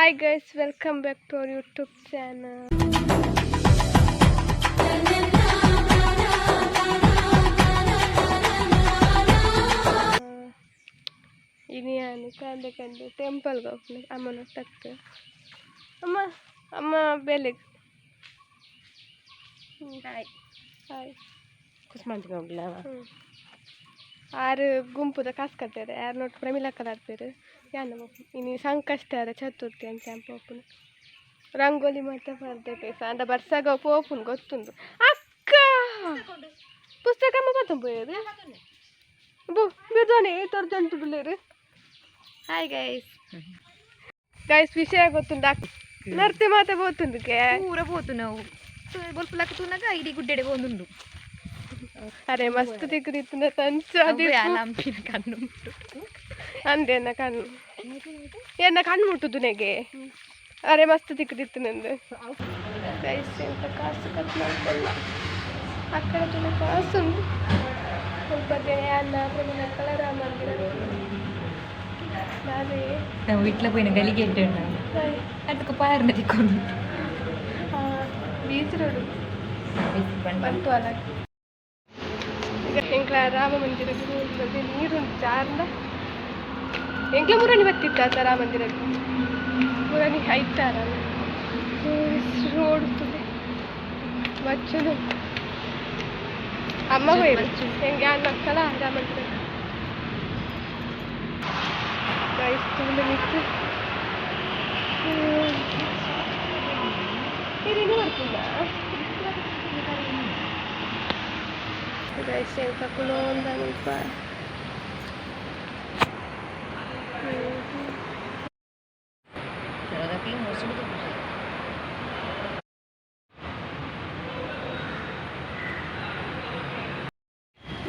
Hi guys, welcome back to our YouTube channel. ಇನಿ ಯಾನ್ ಕಾಂಡೆ ಕಾಂಡೆ ಟೆಂಪಲ್ ಗೋಪುನ ಅಮ್ಮನ ತಕ್ಕ ಅಮ್ಮ ಅಮ್ಮ ಬೆಲೆಗ್. ಹಾಯ್. ಹಾಯ್. ಕುಸ್ಮಂತಿಗೆ ಹೋಗ್ಲಾ? ಆರು ಗುಂಪುದ ಕಾಸು ಕಟ್ಟಾರೆ ಯಾರು ನೋಟ್ ಪ್ರಮಿಲಾ ಕಲಾಡ್ಪೇರು ಯಾನ್ ಇನಿ ಸಂಕಷ್ಟಹರ ಚತುರ್ಥಿ ಅಂತ ಪೋಪುನು ರಂಗೋಲಿ ಮಾತ ಪರ್ದೆ ಅಂಡ ಬರ್ಸಾಗ ಪೋಪುನು ಗೊತ್ತುಂಡು ಅಕ್ಕ ಪುಸ್ತಕ ಅಮ್ಮ ಪತ್ತೊಂಬೋಯರು ಬು ಬಿರ್ದಾನೆ ತರ್ಜಂಟು ಬಿಲ್ಲೇರು. Hi guys. ಗೈಸ್, ವಿಷಯ ಗೊತ್ತುಂಡು ಅಕ್ಕ ನರ್ತೆ ಮಾತ ಪೋತುಂಡುಗೆ. ಪೂರ ಪೋತು ನಾವು ಬೊಲ್ಪುಲಕ್ಕ ತೂನಗ ಇಡೀ ಗುಡ್ಡೆಡೆ ಪೋಂದುಂಡು. ಅರೆ ಮಸ್ತ್ ತಿಕ್ಕುದಿತ್ತುಂಡ ತಂಚ. ನಂಬಿನ ಕಣ್ಣು. ಅಂದೆ ಕಣ್ಣು ಎನ್ನ ಕಣ್ಣು ಮುಟ್ಟುದು ನೆಗೆ ಅರೆ ಮಸ್ತ್ ತಿಕ್ಕುದಿತ್ತು ನಂದು. ಗೈಸ್, ಎಂತ ಕಾಸು ಕಟ್ ಮಾಡ್ಕೊಳ್ಳ ಅಕ್ಕಡ ತುನ ಕಾಸು ಉಂಟು ಸ್ವಲ್ಪ ಅನ್ನ ಪ್ರಮಿಲಕ್ಕಳ ರಾಮ ಮಂದಿರ ಅದೇ. ನಾವು ಇಟ್ಲ ಪೋಯಿನ ಗಲಿಗೆ ಇಟ್ಟು ಅದಕ್ಕೆ ಪಾರ್ನ ತಿಕ್ಕೊಂಡು. ಬೀಚ್ ರೋಡ್ ಬಂತು ಅಲ್ಲ. ಈಗ ಎಂಕ್ಲ ರಾಮ ಮಂದಿರ ನೀರುಂಟು ಜಾರ್ದ ಎಂಕ್ಲ ಮುರಣಿ ಬತ್ತಿತ್ತ ಆತ ರಾಮ ಮಂದಿರ ಮುರಣಿ ಐತಾರ ರೋಡ್ ತುಲೆ ಬಚ್ಚುನು ಅಮ್ಮ ಹೋಯ್ರು ಹೆಂಗೆ ಅಣ್ಣಕ್ಕಲ ರಾಮ ಮಂದಿರ. ಗೈಸ್, ತೂಲೆ ನಿತ್ತು ಇನ್ನು ಬರ್ತಿಲ್ಲ. ಗೈಸ್, ಎಂಕ ಕುಲೋಂದ ಮುಲ್ಪ.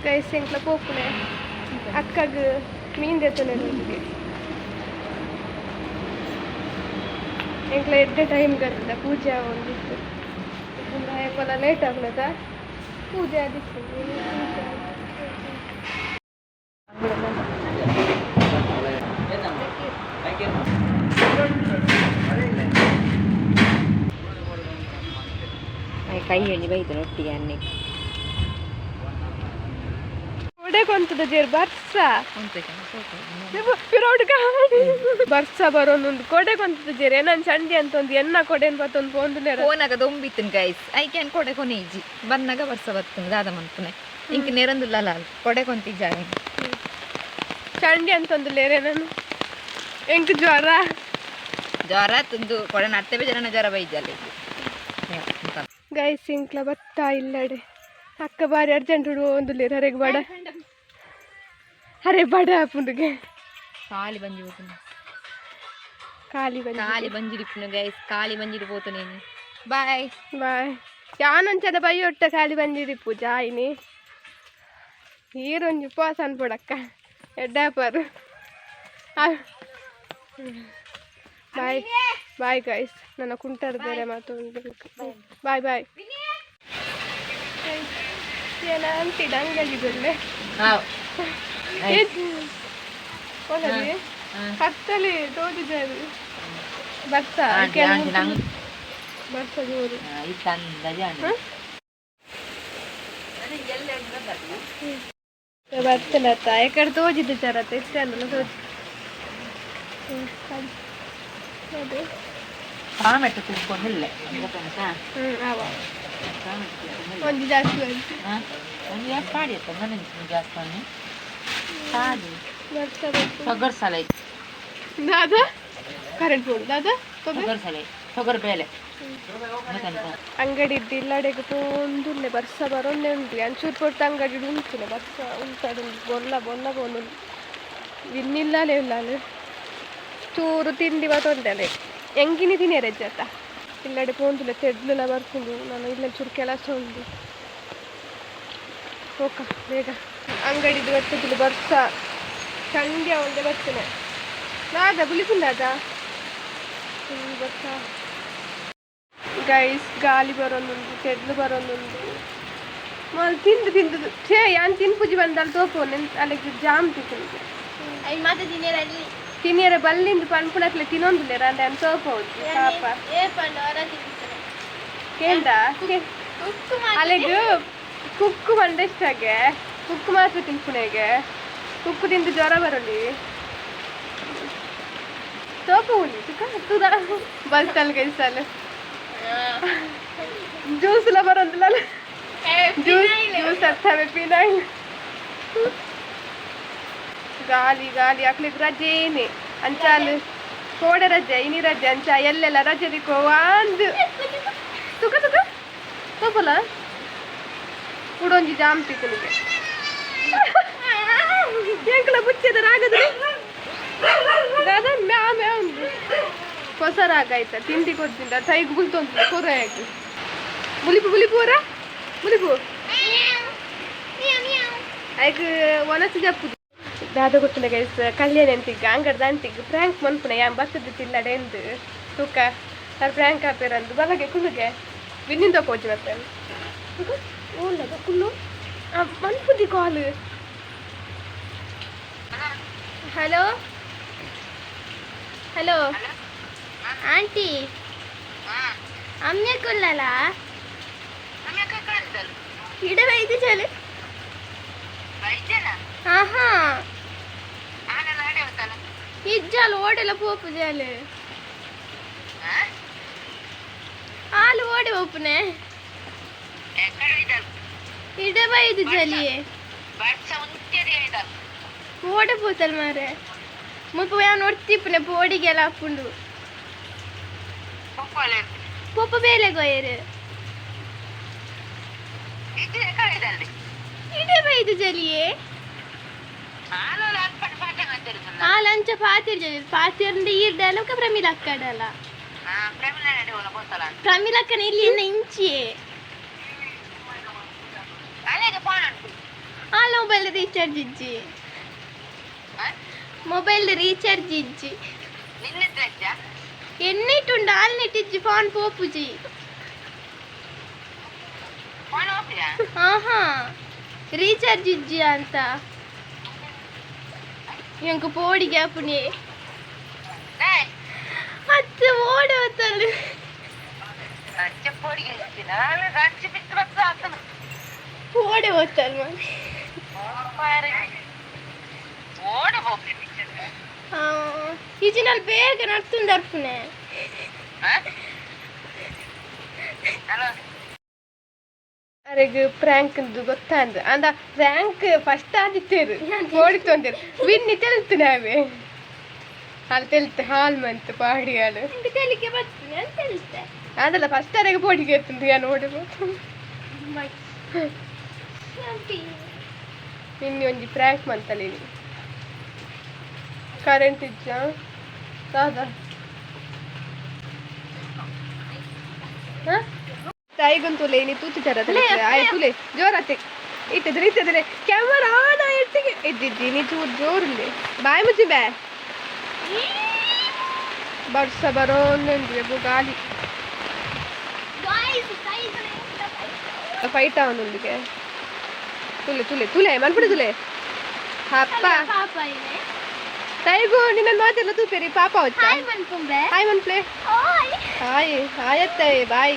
ಗೈಸ್, ಎಂಕ್ಲ ಪೋಪುನೆ ಅಕ್ಕಗ್ ಮೀನ್ ದೆತ್ತೊನೆ. ಎಂಕ್ಲ ಎಡ್ಡೆ ಟೈಮ್ ಗತ್ತದ ಪೂಜೆ ಒಂದಿತ್ತು ಯಾಕೋಲ ಲೇಟ್ ಆಗ್ಲದ ಪೂಜೆ ಆದಿತ್ತು ಪೂಜೆ. ಕೈ ಎಣ್ಣೆ ಬೈತು ಒಟ್ಟಿಗೆ ಅನ್ನೆ. ಒಡೆ ಕೊಂತದ ಜೇರ್ ಬರ್ಸ ಪಿರೋಡ್ ಗಾಡಿ ಬರ್ಸ ಬರೋನೊಂದು ಕೊಡೆ ಕೊಂತದ ಜೇರ್ ಏನನ್ ಚಂಡಿ ಅಂತ ಒಂದು ಎನ್ನ ಕೊಡೆನ್ ಬತ್ತೊಂದು ಪೋಂದುಲೇರ. ಫೋನಾಗ ದೊಂಬಿತ್ತನ್ ಗೈಸ್, I can ಕೊಡೆ ಕೊನೆಜ್ಜಿ ಬನ್ನಗ ಬರ್ಸ ಬತ್ತುಂಡು ದಾದ ಮನ್ಪುನೆ ಇಂಕ್ ನೆರಂದುಲ್ಲ ಕೊಡೆ ಕೊಂತಿಜ್ಜ. ಚಂಡಿ ಅಂತ ಒಂದು ಲೇರೆ ನಾನು ಎಂಕ್ ಜ್ವರ. ಜ್ವರ ತುಂದು ಕೊಡೆ ನತ್ತೆ ಬೇಜನ ಜ್ವರ ಬೈಜಲ್ಲಿ. ಗೈಸ್, ಇಂಕ್ಲ ಬತ್ತಾ ಇಲ್ಲಡೆ ಅಕ್ಕ ಬಾರಿ ಅರ್ಜೆಂಟ್ ಒಂದು ಲೇರ್ ಅರೆಗ್ ಬಡ ಅರೆ ಬಡ ಪುಂಡುಗೆ. ಖಾಲಿ ಬಂಜಿ ಹೋತುನು. ಖಾಲಿ ಬಂಜಿ. ಖಾಲಿ ಬಂಜಿಡಿಪ್ಪುನು ಗೈಸ್, ಖಾಲಿ ಬಂಜಿಡಿ ಪೋತು ನೀನು. ಬಾಯ್. ಬಾಯ್. ಯಾನೊಂಚದ ಬೈಯೊಟ್ಟ ಖಾಲಿ ಬಂಜಿಡಿಪ್ಪು ಜಾಯಿನಿ ಈರೊಂಜಿ ಉಪವಾಸ ಅನ್ಪೊಡಕ್ಕ ಎಡ್ಡಾಪರು. ಬಾಯ್ ಬಾಯ್ ಗೈಸ್, ನನ್ನ ಕುಂಟರ್ ಬೇರೆ ಮಾತು. Bye bye. ಏನ ಅಂತಿದ್ದ ಅಂಗಡಿ ಬಲ್ಲೆ ಕತ್ತಲೆ ತೋಜಿದ್ದಾರೆ ಬರ್ಸ ಬರ್ಸ ಜೋರು. ಬರ್ತಲತ್ತ ಎಕಡೆ ತೋಜಿದ್ದು ಚರತ್ತ ಇಷ್ಟ ಅಲ್ಲ ತೋಜಿ ಅದೇ. ಟೊಮೆಟೊ ತಿನ್ಕೊಂಡಿಲ್ಲ. ಅವ ಒಂದು ಜಾಸ್ತಿ ಬಂತು. ಒಂದು ಜಾಸ್ತಿ ಪಾಡಿ ಅತ್ತ ನನ್ನ ಜಾಸ್ತಿ ಪಾಡಿ. ಬರ್ಸ ಬರ್ತ. ತೊಗರ್ ಸಲ. ದಾದಾ ಕರೆಂಟ್ ಬೋರ್ಡ್ ದಾದಾ. ತೊಗರ್ ಸಲ ತೊಗರ್ ಬೇಳೆ. ಅಂಗಡಿ ಇದ್ದು ಇಲ್ಲಡೆಗೆ ಪೋಂದುಲ್ಲೆ ಬರ್ಸ ಬರೋಂದೇ ಉಂಟು ಅಂಚೂರು ಪೊರ್ತು ಅಂಗಡಿ ಉಂಟುನೆ ಬರ್ಸ ಉಂಟಡು ಬೊಲ್ಲ ಬೊಲ್ಲ ಪೋಂದುಂಡು ವಿನ್ನಿಲ್ಲಲೇ ಇಲ್ಲ ಚೂರು ತಿಂಡಿ ಬತ್ತೊಂದಲೆ ಎಂಗಿನಿ ತಿನ್ನಿಯರೆ ಅಜ್ಜತ್ತ ಇಲ್ಲಡೆ ಪೋಂದುಲ್ಲೆ ತೆಡ್ಲುಲ ಬರ್ಪುಂಡು ನಾನು ಇಲ್ಲ ಚೂರು ಕೆಲಸ ಉಂಟು ಹೋಕ ಬೇಗ ಅಂಗಡಿದು ಬರ್ತದಿಲ್ಲ ಬರ್ಸ ಚಂಡಿ ಒಂದೇ ಬರ್ತೇನೆ ದಾದ ಬುಲಿಪುಂದಾದ ಬರ್ಸ. ಗೈಸ್, ಗಾಲಿ ಬರೋಂದುಂಡು ತೆಡ್ಲು ಬರೋಂದುಂಡು ಮಲ್ ತಿಂದು ತಿಂದು ಛೇ ಯಾನ್ ತಿನ್ಪುಜಿ ಬಂದಾಲ್ ತೋಪು ಅಲ್ಲಿಗೆ ಜಾಮ್ ತಿಕ್ಕುಂಡು. ಮಾತ ತಿನ್ನಿರಲ್ಲಿ. ತಿನಿಯರ ಬಲ್ಲಿಂದು ಪನ್ಪುನಕ್ಲೆ ತಿನ್ನೊಂದುಲ್ಲೆರ್ ಅಂಡ ಯಾನ್ ತೋಪೋಜಿ ಪಾಪ ಕೇಂದ ಅಲೆಗ್ ಕುಕ್ಕು ಪಂಡ ಇಷ್ಟಾಗೆ ಕುಕ್ಕು ಮಾತ್ರ ತಿನ್ಪುನೆಗೆ ಕುಕ್ಕು ತಿಂದು ಜ್ವರ ಬರಲಿ ತೋಪುಲಿ ತುಕ ತುದ ಬಲ್ತಲ್ ಗೈಸಲ್ ಜ್ಯೂಸ್ ಲ ಬರೊಂದಿಲ್ಲ ಜ್ಯೂಸ್ ಜ್ಯೂಸ್ ಅರ್ಥವೇ ಪಿನೈಲ್ ಗಾಲಿ ಗಾಲಿ ಅಕ್ಲೆಗ್ ರಜೆನೆ ಅಂಚಾಲ್ ಕೋಡೆ ರಜೆ ಇನಿ ರಜೆ ಅಂಚ ಎಲ್ಲೆಲ್ಲ ರಜೆ ದಿಕ್ಕೋ ವಾಂದ್ ತುಕ ತುಕ ತೋಪಲ ಕುಡೊಂಜಿ ಜಾಮ್ ತಿಕ್ಕನಿಗೆ ಎಂಕಲ ಬುಚ್ಚದ ರಾಗದ್ರೆ ದಾದ ಮ್ಯಾ ಮ್ಯಾ ಉಂಡು ಹೊಸ ರಾಗ ಆಯ್ತಾ ತಿಂಡಿ ಕೊಡ್ತಿಂದ ತೈಗು ಬುಲ್ತೊಂದು ಕೊರಯಾಗಿ ಬುಲಿಪು ಬುಲಿಪು ಅವರ ಬುಲಿಪು ಐಕ್ ಒನಸು ಜಪ್ಪುದು ದಾದ ಗೊತ್ತುಂಡ ಗೈಸ್ ಕಲ್ಯಾಣ ಅಂತಿಗ್ ಅಂಗಡ್ದ ಅಂತಿಗ್ ಪ್ರಾಂಕ್ ಮನ್ಪುನ ಯಾನ್ ಬತ್ತದ ತಿಲ್ಲಡೆ ಎಂದು ತೂಕ ಅರ್ ಪ್ರಾಂಕ್ ಆಪೇರಂದು ಬಲಗೆ ಕುಲ್ಲುಗೆ ವಿನ್ನಿಂದ ಕೋಚಿ ಮತ್ತೆ ಓಲ್ಲದ ಕುಲ್ಲು ಮನ್ಪುದಿ ಕಾಲ್. ಹಲೋ ಹಲೋ ಆಂಟಿ ಅಮ್ಮೆ ಕುಲ್ಲಲ ಇಡ ವೈದ್ಯ ಚಲು. ಆಹಾ ಇಜ್ಜಾಲು ಓಡೆಲ್ಲ ಪೋಪು ಜಾಲು ಆಲು ಓಡೆ ಪೋಪುನೆ ಇಡ ಬೈದು ಜಲಿಯೇ ಓಡೆ ಪೋತಲ್ ಮಾರೆ ಮುಲ್ಪ ಯಾನ್ ಒರ್ತಿಪ್ಪುನೆ ಪೋಡಿಗೆಲ್ಲ ಅಪ್ಪುಂಡು ಪೊಪ್ಪ ಬೇಲೆ ಗೊಯ್ಯರು ಇಡೆ ಬೈದು ಜಲಿಯೇ ಆ ಲಂಚ ಪಾತಿರ್ ಜಲಿ ಪಾತಿರ್ಂದ ಈರ್ಡಲ ಪ್ರಮಿಲಕ್ಕಡಲ ಪ್ರಮಿಲಕ್ಕನ ಇಲ್ಲಿ ಇನ್ನ ಇಂಚಿಯೇ ಆ ಮೊಬೈಲ್ ರೀಚಾರ್ಜ್ ಇಜ್ಜಿ ಮೊಬೈಲ್ ರೀಚಾರ್ಜ್ ಇಜ್ಜಿ ಎನ್ನಿಟ್ಟುಂಡು ಆಲ್ ನೆಟ್ಟಿಜ್ಜಿ ಫೋನ್ ಪೋಪುಜಿ. ಆಹಾ ರೀಚಾರ್ಜ್ ಇಜ್ಜಿ ಅಂತ ಎಂಕ್ ಪೋಡಿಗೆ ಆಪುಣಿ ಅತ್ತೆ ಓಡೆ ಹೋತಲ್ ಓಡೆ ಹೋತಲ್ ಈಜಿನಲ್ಲಿ ಬೇಗ ನಡ್ತುಂದು ಅರ್ಪುನೆ. ಅರೆಗ್ ಪ್ರಾಂಕ್ ಗೊತ್ತಾಂದ್ ಅಂದ ಪ್ರಾಂಕ್ ಫಸ್ಟ್ ಆದಿತ್ತೇರು ಓಡಿತೊಂದೇರು ವಿನ್ನಿ ತೆಲ್ತು ನಾವೇ ಅಲ್ಲಿ ತೆಲ್ತು ಹಾಲ್ ಮಂತ್ ಪಾಡಿಯಾಳು ಎಂಕ್ ತೆಲಿಕೆ ಬರ್ತುನೆ ಅಂತ ಹೇಳ್ತೆ. ಅದಲ್ಲ ಫಸ್ಟ್ ಅರೆಗೆ ಪೋಡಿಗೆ ಎತ್ತುಂದು ಯಾನ್ ಓಡಿ ನಿನ್ನೆ ಒಂಜಿ ಪ್ರಾಂಕ್ ಮಂತಲ್ಲ ಇಲ್ಲಿ ಕರೆಂಟ್ ಇಜ್ಜ ದಾದ ತಾಯಿಗಂತೂ ಇನಿ ತೂತು ಚರ ಆಯ್ ತುಲೆ ಜೋರತ್ತೆ ಇಟ್ಟಿದ್ರೆ ಇಟ್ಟಿದ್ರೆ ಕ್ಯಾಮರಾ ಆನ್ ಆಯ್ತಿಗೆ ಇದ್ದಿದ್ದಿ ನೀ ಚೂರು ಜೋರುಂಡೆ ಬಾಯ್ ಮುಚ್ಚಿ ಬೇ ಬರ್ಸ ಬರೋಂದ್ರೆ ಗಾಲಿ ಫೈಟ್ ಅವನೊಂದಿಗೆ ತುಲೆ ತುಲೆ ತುಲೆ ಮನ್ಪುಡಿ ತುಲೆ ಅಪ್ಪ ಪಾಪ ಇದೆ ತೈಗು ನಿನ್ನ ಮಾತೆಲ್ಲ ತೂಪೇರಿ ಪಾಪ ಹೊಚ್ಚ ಹಾಯ್ ಮನ್ಪುಂಬೆ ಹಾಯ್ ಮನ್ಪ್ಲೆ ಹಾಯ್ ಹಾಯ್ ಹಾಯ್ ಅತ್ತೆ ಬಾಯ್.